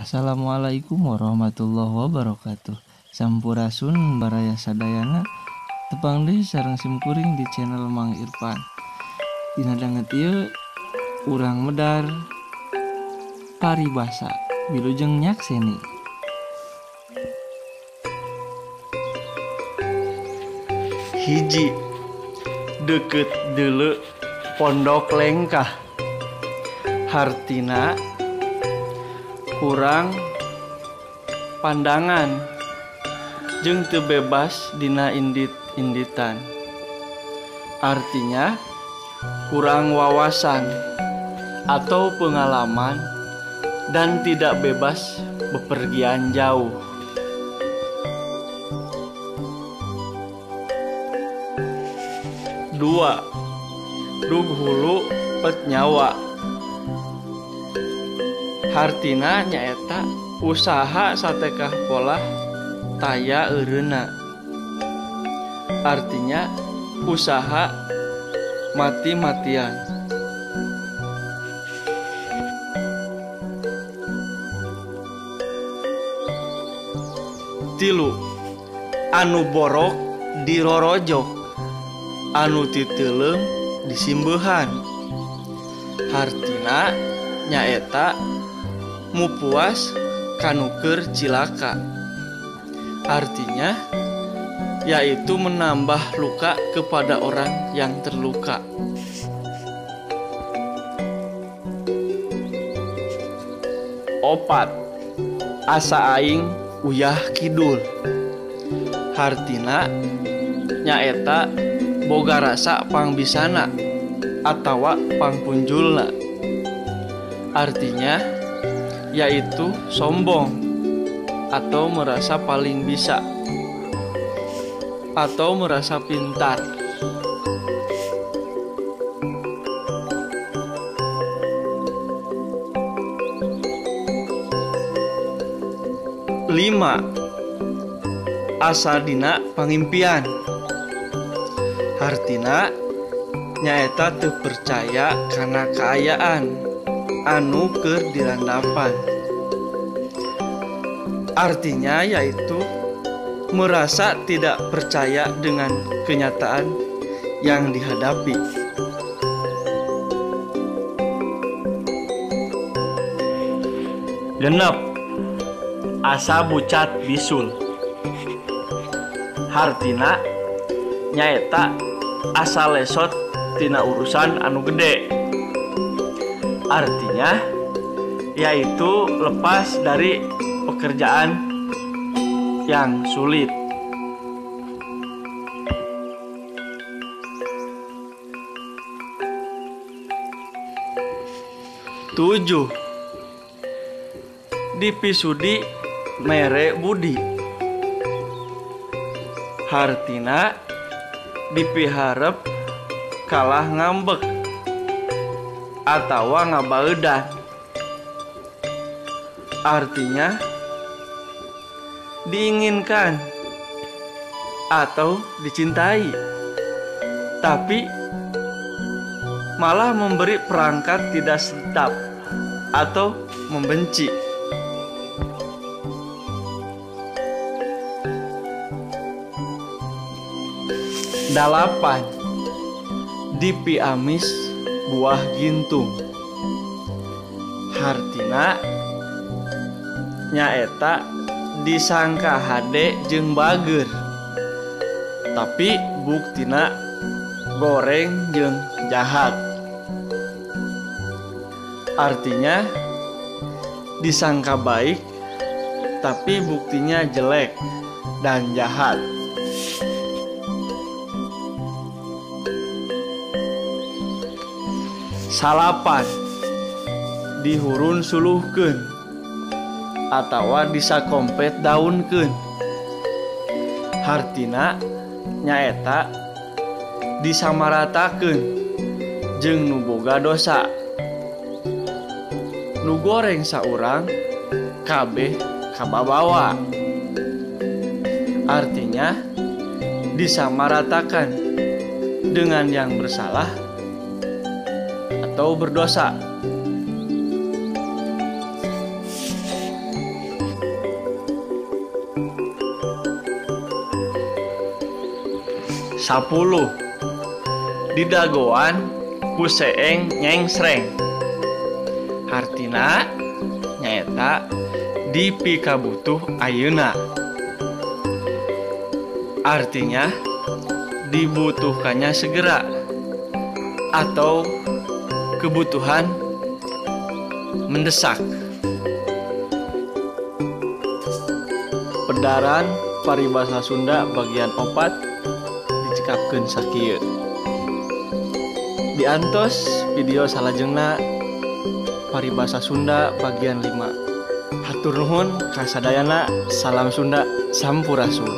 Assalamualaikum warahmatullahi wabarakatuh. Sampurasun baraya sadayana, tepang deui sareng simkuring di channel Mang Irfan. Dina danget ieu urang medar paribasa wilujeng nyakseni. Hiji deket deuleu pondok lengkah, hartina kurang pandangan jeung teu bebas dina indit-inditan. Artinya kurang wawasan atau pengalaman dan tidak bebas bepergian jauh. Dua, dug hulu pet nyawa. Hartina nyaeta usaha satekah polah taya eureuna. Artinya usaha mati-matian. Tilu, anu borok dirorojok, anu titeuleum disimbeuhan. Hartina nyaeta mupuas kanu keur cilaka. Artinya yaitu menambah luka kepada orang yang terluka. Opat, asa aing uyah kidul. Hartina nyaeta boga rasa pangbisana atawa pangpunjulna. Artinya yaitu sombong atau merasa paling bisa atau merasa pintar. Lima, asa dina pangimpian. Hartina nyaeta teu percaya kana kaayaan anu keur dirandapan. Artinya yaitu merasa tidak percaya dengan kenyataan yang dihadapi. Genep, asa bucat bisul. Hartina nyaeta asa lesot tina urusan anu gede. Artinya yaitu lepas dari pekerjaan yang sulit. Tujuh, dipisudi mere budi. Hartina dipiharep kalah ngambek atawa ngabaeudan. Artinya diinginkan atau dicintai, tapi malah memberi perangkat tidak sedap atau membenci. Dalapan, dipiamis buah gintung. Hartina nyaeta disangka hade jeung bager, tapi buktina goreng jeung jahat. Artinya disangka baik tapi buktinya jelek dan jahat. Salapan, dihurun suluhkeun atawa disakompet daunkeun. Hartina nyaeta disamaratakeun jeung nu boga dosa. Nu goreng saurang kabeh kababawa. Artinya disamaratakan dengan yang bersalah atau berdosa. 10 didagoan ku seeng nyengsreng. Hartina nyaeta dipikabutuh ayeuna. Artinya dibutuhkannya segera atau kebutuhan mendesak. Pedaran paribasa Sunda bagian 4 dicekapkeun sakieu. Diantos video salajengna paribasa Sunda bagian 5. Hatur nuhun kasadayana, salam Sunda, sampurasun.